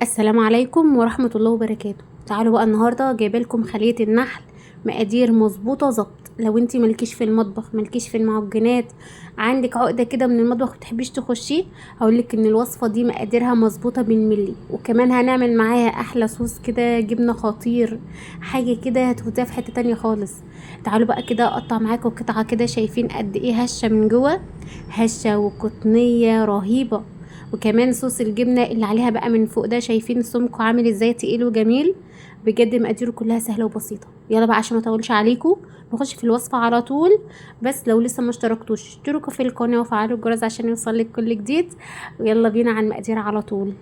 السلام عليكم ورحمة الله وبركاته. تعالوا بقى النهاردة جايبه لكم خلية النحل، مقادير مظبوطة ظبط. لو انتي مالكيش في المطبخ، مالكيش في المعجنات، عندك عقدة كده من المطبخ متحبيش تخشيه، هقولك ان الوصفة دي مقاديرها مظبوطة بالملي، وكمان هنعمل معاها احلى صوص كده جبنة خطير، حاجة كده هتوديها في حتة تانية خالص. تعالوا بقى كده اقطع معاكم قطعة كده، شايفين قد ايه هشة من جوه، هشة وقطنية رهيبة، وكمان صوص الجبنة اللي عليها بقى من فوق ده، شايفين سمكة عامل ازاي، تقيل وجميل بجد. مقاديره كلها سهلة وبسيطة. يلا بقى عشان ما اطولش عليكم نخش في الوصفة على طول. بس لو لسه ما اشتركتوش اشتركوا في القناة وفعلوا الجرس عشان يوصلك كل جديد. ويلا بينا على المقادير على طول.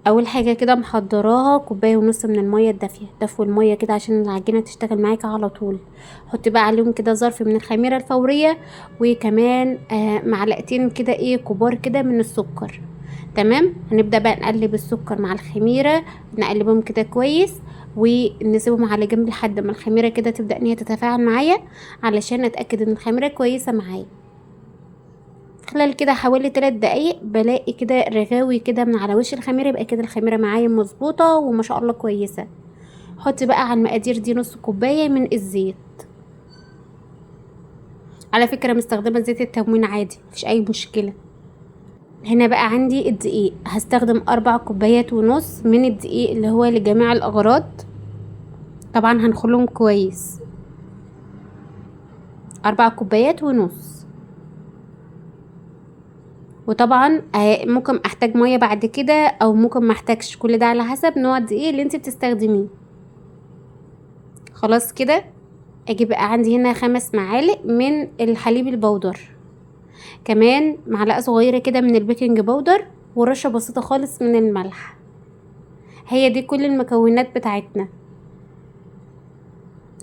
اول حاجة كده محضراها كوباية ونص من المية الدافيه، دفوا المية كده عشان العجينة تشتغل معاكي على طول. حطي بقى عليهم كده ظرف من الخميره الفورية، وكمان معلقتين كده كبار كده من السكر. تمام، هنبدا بقى نقلب السكر مع الخميره، نقلبهم كده كويس ونسيبهم على جنب لحد ما الخميره كده تبدا ان هي تتفاعل معايا، علشان اتاكد ان الخميره كويسة معايا. خلال كده حوالي 3 دقايق بلاقي كده رغاوي كده من على وش الخميره، يبقى كده الخميره معايا مظبوطة وما شاء الله كويسة. حطي بقى على المقادير دي نص كوباية من الزيت. على فكرة مستخدمة زيت التموين عادي، مفيش اي مشكلة. هنا بقى عندي الدقيق، هستخدم 4 كوبايات ونص من الدقيق اللي هو لجميع الاغراض، طبعا هنخلهم كويس. 4 كوبايات ونص. وطبعا ممكن احتاج مية بعد كده او ممكن ما احتاجش، كل ده على حسب نوع الدقيق اللي انت بتستخدميه. خلاص كده اجي بقى عندي هنا 5 معالق من الحليب البودر، كمان معلقه صغيرة كده من البيكنج باودر، ورشه بسيطة خالص من الملح. هي دي كل المكونات بتاعتنا.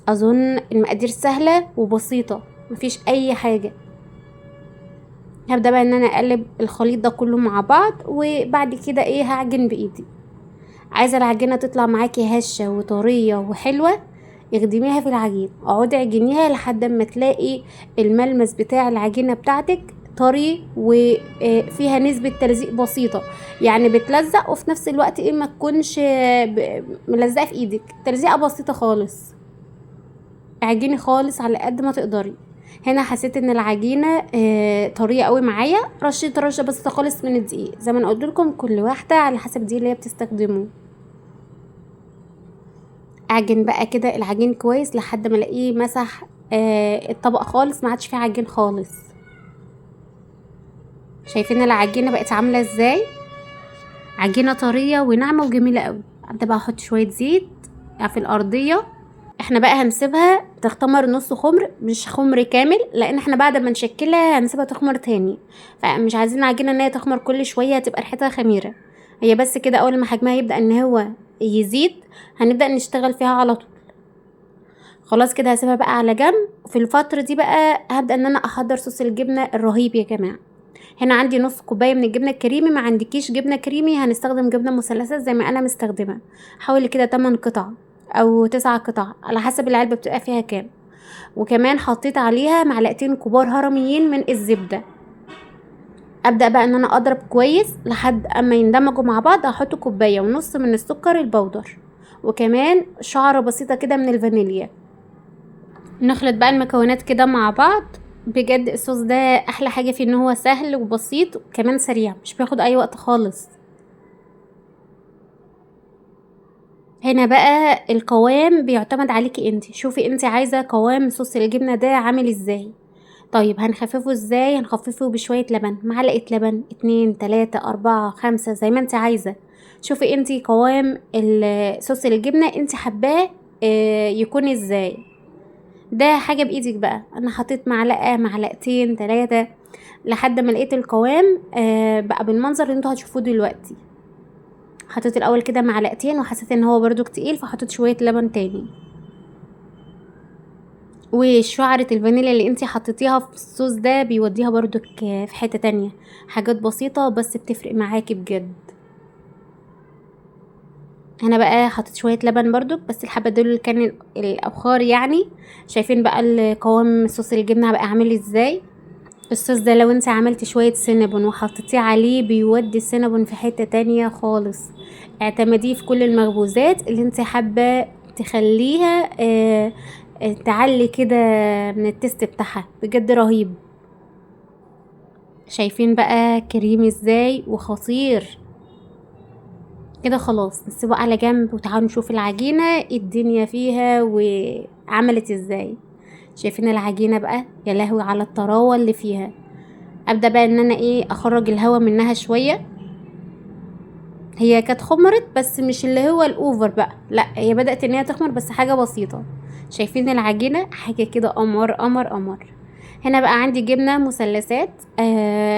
اظن المقادير سهلة وبسيطة، مفيش اي حاجة. هبدأ بقى ان انا اقلب الخليط ده كله مع بعض، وبعد كده هعجن بايدي. عايزه العجينة تطلع معاكي هشه وطريه وحلوه، اخدميها في العجين، اقعدي اعجنيها لحد ما تلاقي الملمس بتاع العجينة بتاعتك طري وفيها نسبه تلزيق بسيطة، يعني بتلزق وفي نفس الوقت ما تكونش ملزقه في ايدك، تلزيقه بسيطة خالص. اعجني خالص على قد ما تقدري. هنا حسيت ان العجينة طرية قوي معايا، رشيت رشه بسيطة خالص من الدقيق. زي ما انا قلت لكم كل واحدة على حسب الدقيق اللي هي بتستخدمه. اعجن بقى كده العجين كويس لحد ما الاقيه مسح الطبق خالص، ما عادش فيه عجين خالص. شايفين العجينة بقت عامله ازاي؟ عجينه طرية وناعمه وجميلة قوي. ابدا بقى احط شوية زيت في الارضية. احنا بقى هنسيبها تختمر نص خمر، مش خمر كامل، لان احنا بعد ما نشكلها هنسيبها تخمر تاني، فمش عايزين العجينة ان هي تخمر كل شوية، هتبقى ريحتها خميره. هي بس كده اول ما حجمها يبدا ان هو يزيد هنبدا نشتغل فيها على طول. خلاص كده هسيبها بقى على جنب. في الفترة دي بقى هبدا ان انا احضر صوص الجبنة الرهيب يا جماعة. هنا عندي نص كوباية من الجبنة الكريمي، ما عندكيش جبنه كريمي هنستخدم جبنه مثلثات زي ما انا مستخدمة، حوالي كده 8 قطع او 9 قطع على حسب العلبة بتبقى فيها كام. وكمان حطيت عليها معلقتين كبار هرميين من الزبدة. ابدا بقى ان انا اضرب كويس لحد اما يندمجوا مع بعض. هحط كوباية ونص من السكر البودر، وكمان شعره بسيطة كده من الفانيليا. نخلط بقى المكونات كده مع بعض. بجد الصوص ده احلى حاجة فيه ان هو سهل وبسيط وكمان سريع، مش بياخد اي وقت خالص. هنا بقى القوام بيعتمد عليكي انتي، شوفي انتي عايزه قوام صوص الجبنة ده عامل ازاي. طيب هنخففه ازاي؟ هنخففه بشوية لبن، معلقه لبن، 2 3 4 5 زي ما انتي عايزه. شوفي انتي قوام صوص الجبنة انتي حباه يكون ازاي، ده حاجة بايدك بقى. انا حطيت معلقه، معلقتين، 3 لحد ما لقيت القوام بقى بالمنظر اللي انتوا هتشوفوه دلوقتي. حطيت الاول كده معلقتين وحسيت ان هو برضو تقيل، فحطيت شوية لبن تاني. وشعرة الفانيليا اللي انتي حطيتيها في الصوص ده بيوديها برضو في حتة تانية. حاجات بسيطة بس بتفرق معاكي بجد. هنا بقى حطيت شوية لبن برضو، بس الحبة دول اللي كان الابخار يعني. شايفين بقى القوام صوص الجبنة بقى عامل ازاي؟ الصوص ده لو انت عملتي شوية سينابون وحطيتيه عليه بيودي السينابون في حتة تانية خالص. اعتمديه في كل المخبوزات اللي انت حابة تخليها تعلي كده من ال taste بتاعها، بجد رهيب. شايفين بقى كريمي ازاي وخطير كده. خلاص نسيبه على جنب وتعالوا نشوف العجينة الدنيا فيها وعملت ازاي. شايفين العجينة بقى؟ يا لهوي على الطراوة اللي فيها. ابدأ بقى ان انا اخرج الهوا منها شوية. هي كانت خمرت بس مش اللي هو الاوفر بقى، لا هي بدأت ان هي تخمر بس حاجة بسيطة. شايفين العجينة؟ حاجة كده قمر قمر قمر. هنا بقى عندي جبنة مثلثات،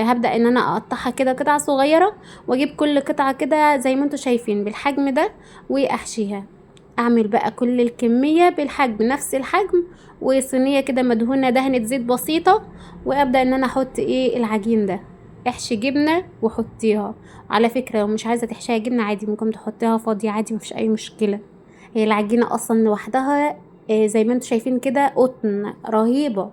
هبدأ ان انا اقطعها كده قطع صغيرة، واجيب كل قطعة كده زي ما انتوا شايفين بالحجم ده واحشيها. اعمل بقى كل الكمية بالحجم، نفس الحجم، وصينية كده مدهونة دهنة زيت بسيطة، وابدأ ان انا احط العجين ده. احشي جبنة وحطيها. على فكرة لو مش عايزة تحشيها جبنة عادي ممكن تحطيها فاضية عادي، مفيش اي مشكلة. هي العجينة اصلا لوحدها، زي ما انتوا شايفين كده قطن رهيبة.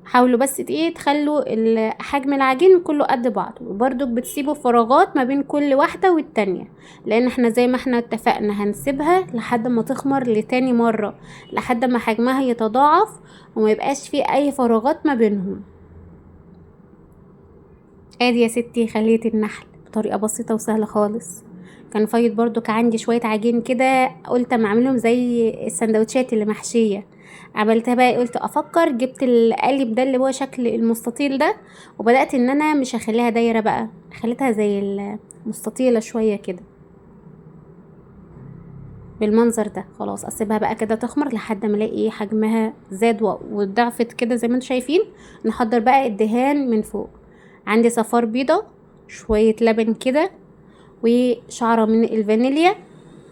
حاولوا بس تخلوا حجم العجين كله قد بعض، وبرضو بتسيبوا فراغات ما بين كل واحدة والتانية، لان احنا زي ما احنا اتفقنا هنسيبها لحد ما تخمر لتاني مرة، لحد ما حجمها يتضاعف وما يبقاش فيه اي فراغات ما بينهم. ادي يا ستي خلية النحل بطريقة بسيطة وسهلة خالص. كان فايض برضو كان عندي شوية عجين كده، قلت اما اعملهم زي السندوتشات اللي محشية. عملتها بقى، قلت افكر، جبت القالب ده اللي هو شكل المستطيل ده، وبدأت ان انا مش هخليها دايرة بقى، خليتها زي المستطيلة شوية كده بالمنظر ده. خلاص اسيبها بقى كده تخمر لحد ما الاقي حجمها زاد وضعفت كده زي ما انتم شايفين. نحضر بقى الدهان من فوق. عندي صفار بيضة، شوية لبن كده، وشعرة من الفانيليا.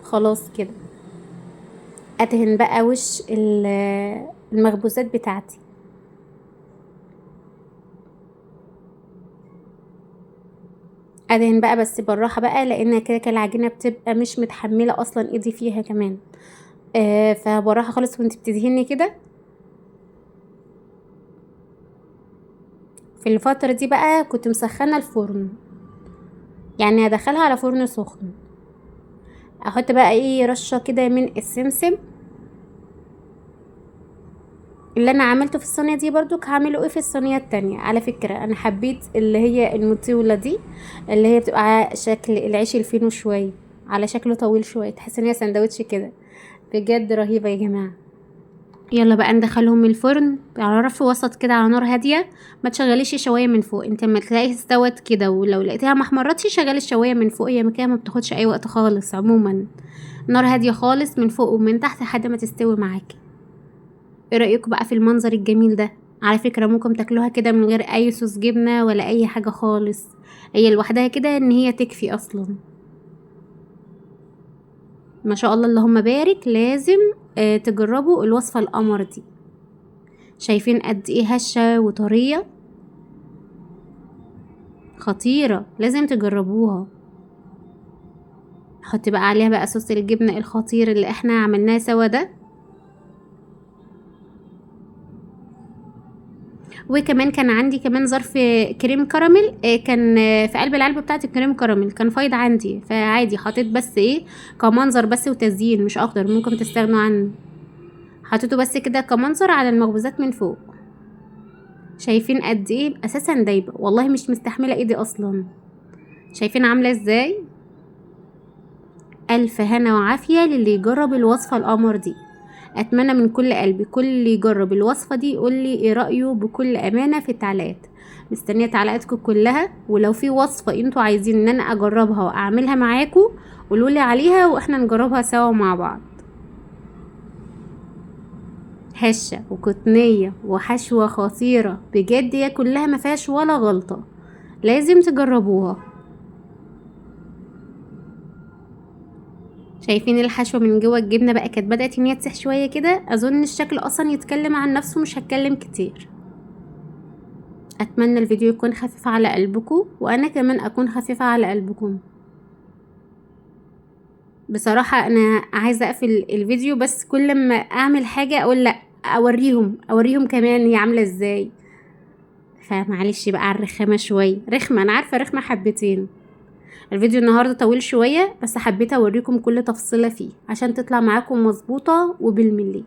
خلاص كده ادهن بقى وش المخبوزات بتاعتي. ادهن بقى بس بالراحة بقى، لان كده كده العجينة بتبقى مش متحملة اصلا ايدي فيها كمان، فبالراحة خالص وانت بتدهني كده. في الفترة دي بقى كنت مسخنة الفرن، يعني هدخلها على فرن سخن. احط بقى رشة كده من السمسم اللي انا عملته في الصينية دي، برضو هعمله في الصينية التانية. على فكرة انا حبيت اللي هي المطولة دي، اللي هي بتبقى شكل العيش الفينو شوية، على شكله طويل شوية، تحس ان هي سندوتش كده. بجد رهيبة يا جماعة. يلا بقى ندخلهم الفرن على رف وسط كده على نار هادية، ما تشغليش الشواية من فوق، انت لما تلاقيها استوت كده ولو لقيتيها ما احمرتش شغلي الشواية من فوق، هي كده ما بتاخدش اي وقت خالص. عموما نار هادية خالص من فوق ومن تحت لحد ما تستوي معاكي. ايه رأيكم بقى في المنظر الجميل ده؟ على فكرة ممكن تاكلوها كده من غير اي صوص جبنة ولا اي حاجة خالص، هي لوحدها كده ان هي تكفي اصلا. ما شاء الله اللهم بارك. لازم تجربوا الوصفة القمر دي. شايفين قد ايه هشة وطرية خطيرة، لازم تجربوها. حط بقى عليها بقى صوص الجبنة الخطير اللي احنا عملناه سوا ده. وكمان كان عندي كمان ظرف كريم كراميل، كان في قلب العلبة بتاعت الكريم كراميل، كان فايض عندي، فعادي حطيت بس كمنظر بس وتزيين مش اكتر، ممكن تستغنوا عنه. حطيته بس كده كمنظر على المخبوزات من فوق. شايفين قد ايه اساسا دايبه، والله مش مستحمله ايدي اصلا. شايفين عامله ازاي؟ الف هنا وعافيه للي يجرب الوصفة القمر دي. اتمنى من كل قلبي كل اللي يجرب الوصفة دي يقول لي ايه رايه بكل امانه في التعليقات. مستنيه تعليقاتكم كلها، ولو في وصفه انتوا عايزين ان انا اجربها واعملها معاكم قولوا لي عليها واحنا نجربها سوا مع بعض. هشه وقطنيه وحشوه خطيرة بجد، هي كلها ما فيهاش ولا غلطه، لازم تجربوها. شايفين الحشوه من جوه الجبنة بقى كانت بدات ان هي تسيح شوية كده. اظن الشكل اصلا يتكلم عن نفسه، مش هتكلم كتير. اتمنى الفيديو يكون خفيف على قلبكم، وانا كمان اكون خفيفة على قلبكم. بصراحة انا عايزه اقفل الفيديو، بس كل ما اعمل حاجة اقول لا اوريهم كمان هي عامله ازاي. فمعلش بقى على الرخامه شوية، رخمة انا عارفه، رخمة حبتين. الفيديو النهارده طويل شوية، بس حبيت اوريكم كل تفصيله فيه عشان تطلع معاكم مظبوطة وبالملي.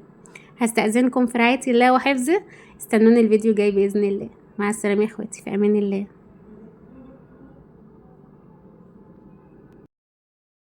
هستأذنكم في رعاية الله وحفظه، استنوني الفيديو جاي باذن الله. مع السلامة يا اخواتي، في امان الله.